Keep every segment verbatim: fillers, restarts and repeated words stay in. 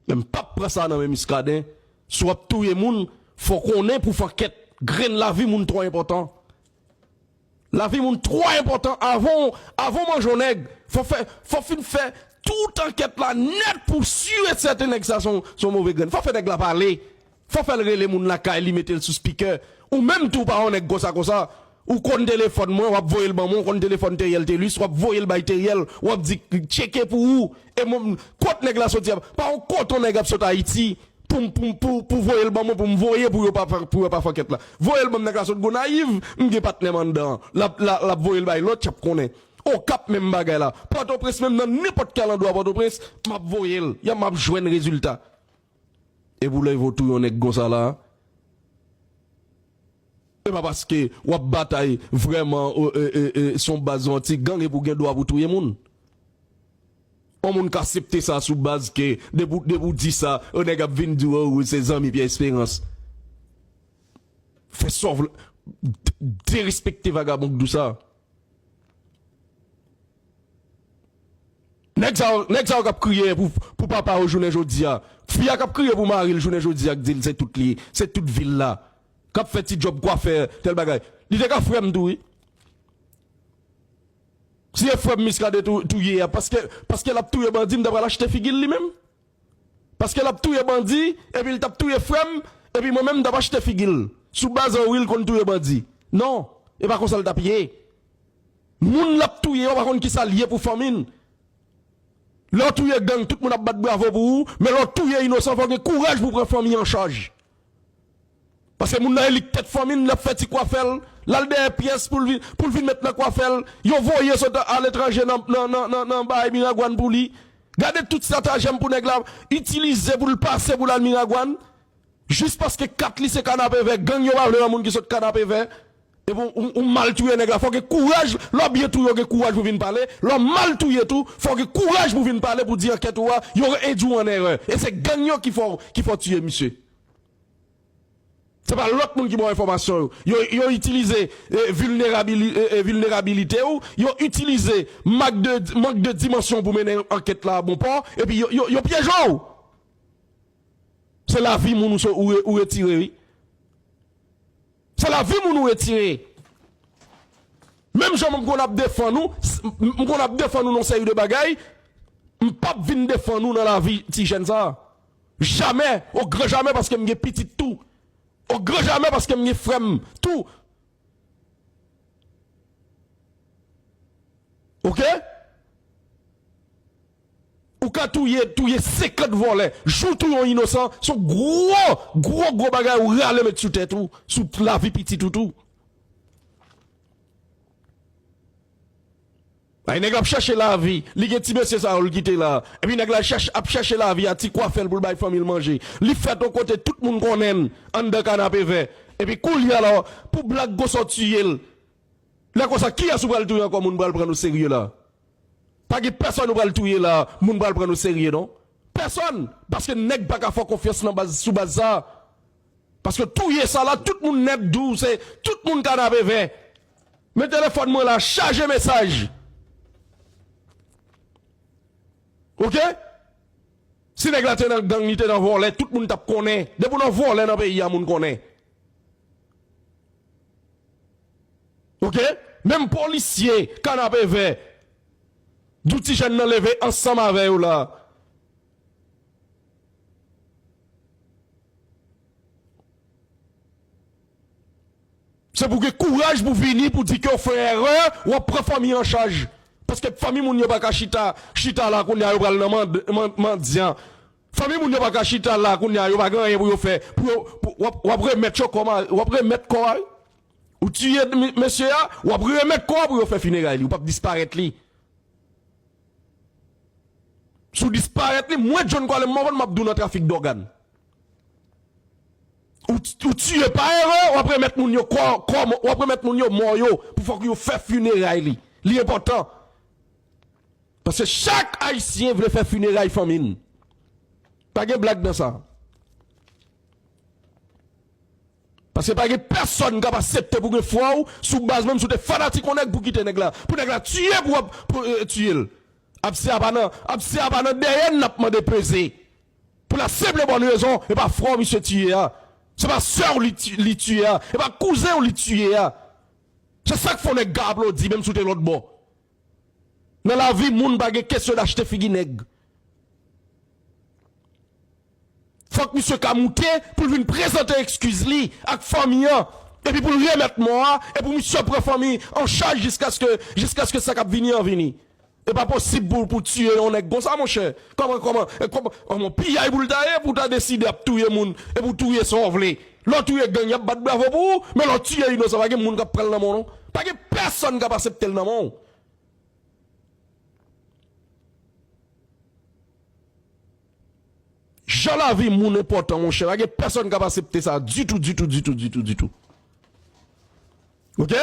Men m p ap pran sa nan men Muscadin. Si w ap touye moun, fò w konnen pou w fè ankèt. Grenn lavi moun twò enpòtan. Lavi moun twò enpòtan. Avan, avan w manje yon nèg, fò fè, fò fin fè tout ankèt la nèt pou si e sèten nèg sa se yon, se yon move grenn. Fò fè nèg la pale. Fò fè l rele moun lakay li, mete l sou speaker. Ou menm tou w pa yon nèg konsa konsa. Ou konn telefòn mwen, w ap voye l ban mwen, ou konn telefòn Teriel Telus, w ap voye l bay Teriel, w ap di tcheke pou ou. E mwen, kot nèg la soti a? Pa yon koton nèg ap sot Ayiti pou m, pou m, pou, pou voye l ban mwen, pou m voye pou yo pa fè, pou yo pa fè ankèt la. Voye l ban m, nèg la sot Gonayiv, m gen patnè m anndan an. L ap, l ap, l ap voye l bay lòt, y ap konnen. Okap menm bagay la. Pòtoprens menm, nan nenpòt kèl andwa Pòtoprens, m ap voye l. Y ap, m ap jwenn rezilta. E pou lè yo touye yon nèg konsa la, e pa paske w ap batay vrèman, e, e, e, e, se yon baz yon ti gang epi w gen dwa pou touye moun. Yon moun ka aksepte sa sou baz ke depi, depi w di sa, yon nèg ap vin di w, o, se zanmi Pierre Espérance. Fè sa w vle, de-, derespekte vagabon k di w sa. Nèg sa yo, nèg sa yo k ap kriye pou, pou papa yo jounen jodi a. Fi a k ap kriye pou mari l jounen jodi a, k di l se tout li, se tout vi l la. K ap fè ti djòb kwafè, tèl bagay. Li te ka frè m tou, wi. Si e frè m Muscadin tou, touye a, paske, paske l ap touye bandi, m ta pral achte figi l li menm. Paske l ap touye bandi, epi l t ap touye frè m, epi mwen menm m t ap achte figi l. Sou baz an wi l konn touye bandi. Non, e pa konsa l t ap ye. Moun l ap touye yo pa konn kisa l ye pou fanmi n. Lè w touye gang, tout moun ap bat bravo pou ou, men lè w touye inosan, fò w gen kouraj pou w pran fanmi an chaj. Paske moun nan e li k tèt fanmi n, l ap fè ti kwafè l, l al dèyè pyès pou l vin, pou l vin met nan kwafè l, yo voye sot aletranje nan, nan, nan, nan, nan bay Miragwàn pou li. Gade tout estratejèm pou nèg la itilize pou l pase pou l al Miragwàn. Jis paske kat li se Kanapevè, gang yo pa vle wè moun ki sot Kanapevè. Epi w, w, w mal touye nèg la, fò w gen kouraj, lè w byen touye w gen kouraj pou vin pale, lè w mal touye tou, fò w gen kouraj pou vin pale pou di ankèt ou a, yo endui w an erè. E se gang yo ki fè w, ki fè w touye misye. Se pa lòt moun ki ba w enfòmasyon yo. Yo, yo itilize, e, vilnerabili-, e, e, vilnerabilite w, yo itilize mank de, mank de dimansyon pou mennen ankèt la a bon pò, epi yo, yo, yo pyeje w. Se lavi moun ou so-, ou re-, ou retire, wi. Se lavi moun ou retire. Menm jan m konn ap defann ou, s-, m, m konn ap defann ou nan seri de bagay, m p ap vin defann ou nan lavi ti jèn sa a. Jamè, o gran jamè, paske m gen pitit tou. O gran jamè, paske m gen frè m tou. Oke? Ou ka touye, touye senkant vòlè. Jou w touye yon inosan, se yon gwo, gwo, gwo bagay ou rale met sou tèt ou, sou lavi pitit ou tou. Ay, nèg la ap chèche lavi, li gen ti mesye sa yo l kite la. Epi nèg la chèche, ap chèche lavi a ti kwafè l pou l bay fanmi l manje. Li fèt yon kote tout moun konnen l anndan Kanapevè. Epi koulye a la, pou blag konsa w tiye l. Lè konsa, kiyès ou pral touye ankò moun pral pran nou serye la? Pa gen pèsonn ou pral touye la, moun pral pran nou serye non. Pèsonn! Paske nèg pa ka fè w konfyans nan baz, sou baz sa. Paske touye sa la, tout moun nèt di w, se tout moun Kanapevè. Men telefòn mwen la, chaje mesaj. Oke? Si nèg la te nan gang, li te nan vòlè, tout moun t ap konnen. Depi w nan vòlè nan peyi a, moun konnen. Oke? Menm polisye Kanapevè, di w ti jèn nan leve ansanm avè yo la. Se pou gen kouraj pou vini pou di ke w fè erè, w ap pran fanmi an chaj. Paske fanmi moun yo pa ka chita, chita la kounye a yo pral nan mand-, man-, mandyan. Fanmi moun yo pa ka chita la kounye a yo pa gen anyen pou yo fè. Pou yo, pou, w ap, w ap remèt yo kò a, w ap remèt kò a. Ou tiye mi-, mesye a, w ap remèt kò a pou yo fè fineray li. Ou p ap disparèt li. Si w disparèt li, mwen John Colem Morvan m ap di w nan trafik dògàn. Ou, ou tiye pa erè, w ap remèt moun yo kò, kò, w ap remèt moun yo mò yo, pou fòk yo fè fineray li. Li enpòtan. Paske chak Ayisyen vle fè fineray fanmi n. Pa gen blag nan sa. Paske pa gen pèsonn k ap aksepte pou gen fwa w sou baz, menm si w te fanatik yon nèg pou kite nèg la. Pou nèg la tiye pou w ap, pou, e, tiye l. Abse a pa nan, abse a pa nan dèyè n n ap mande peze. Pou la senp e bòn rezon, e pa frè w misye tiye a. Se pa sè w li ti- li tiye a. E pa kouzen w li tiye a. Se sa k fè yon nèg ka aplodi, menm si w te lòt bò. Nan lavi, moun pa gen kesyon dachte figi nèg. Fòk misye ka moute pou l vin prezante ekskiz li ak fanmi an, epi pou l remèt mò a, e pou misye pran fanmi an chaj jiskaske, jiskaske sa k ap vini an vini. E pa posib pou, pou tiye yon nèg konsa, monchè. Kòman, kòman, e kòman, kòman piyay pou l ta ye, pou w ta deside ap touye moun, e pou w touye sa w vle. Lè w touye gang, y ap bat bravo pou ou, men lè w tiye inosan, pa gen moun k ap pran l nan men w, non. Pa gen pèsonn k ap aksepte l nan men w. Jan lavi moun enpòtan, monchè, pa gen pèsonn k ap aksepte sa ditou, ditou, ditou, ditou, ditou. Oke?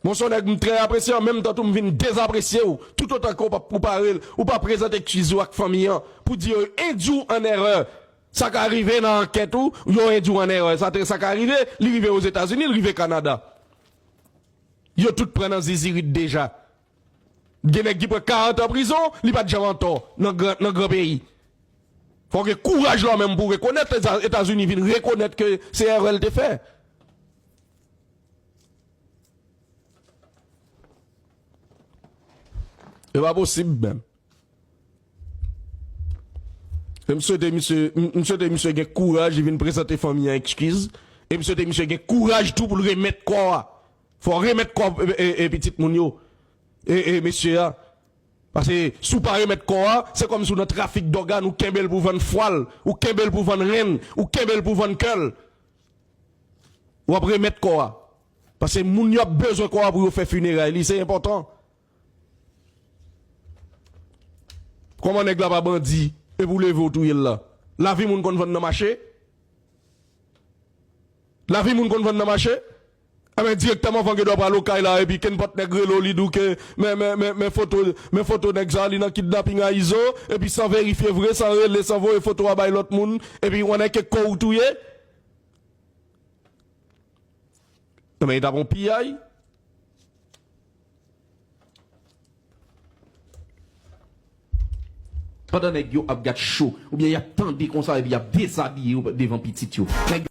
Mwen se yon nèg m trè apresye, an menm tan tou m vin dezapresye w, toutotan ke w pa, ou pa rel-, ou pa prezante ekskiz ou ak fanmi an, pou di yo endwi w an erè. Sa ka rive nan ankèt ou, yo endwi w an erè. Sa te, sa ka rive, li rive Ozetazini, li rive Kanada. Yo tout pran nan zizirit deja. Gen nèg ki pran karant an prizon, li pa t janm antò nan gran, nan gran peyi. Fò w gen kouraj la menm pou w rekonèt, Eta- Etazini vin rekonèt ke se erè l te fè. E pa posib menm. E m swete misye, m, m swete misye gen kouraj, li vin prezante fanmi an ekskiz. E m swete misye gen kouraj tou pou l remèt kò a. Fò w remèt kò, e, e, e pitit moun yo. E, e mesye a. Paske si w pa remèt kò a, se kòmsi w nan trafik dògàn, ou kenbe l pou vann fwa l, ou kenbe l pou vann ren l, ou kenbe l pou vann kè l. W ap remèt kò a. Paske moun yo ap bezwen kò a pou yo fè fineray li, se enpòtan. Kòman nèg la pa bandi, epi w leve w touye l la? Lavi moun konn vann nan mache? Lavi moun konn vann nan mache? Enben, direktèman anvan gen dwa pral okay la, epi kenpòt nèg rele w, li di w ke, men, men, men, men foto, men foto nèg sa, li nan kidnaping a Izo, epi san verifye vre, san rele, san voye foto a bay lòt moun, epi w annik kò w touye? Enben, li t ap yon piyay. Pandan nèg yo ap gad cho, oubyen y ap tande konsa, epi y ap dezabiye yo devan pitit yo. Nèg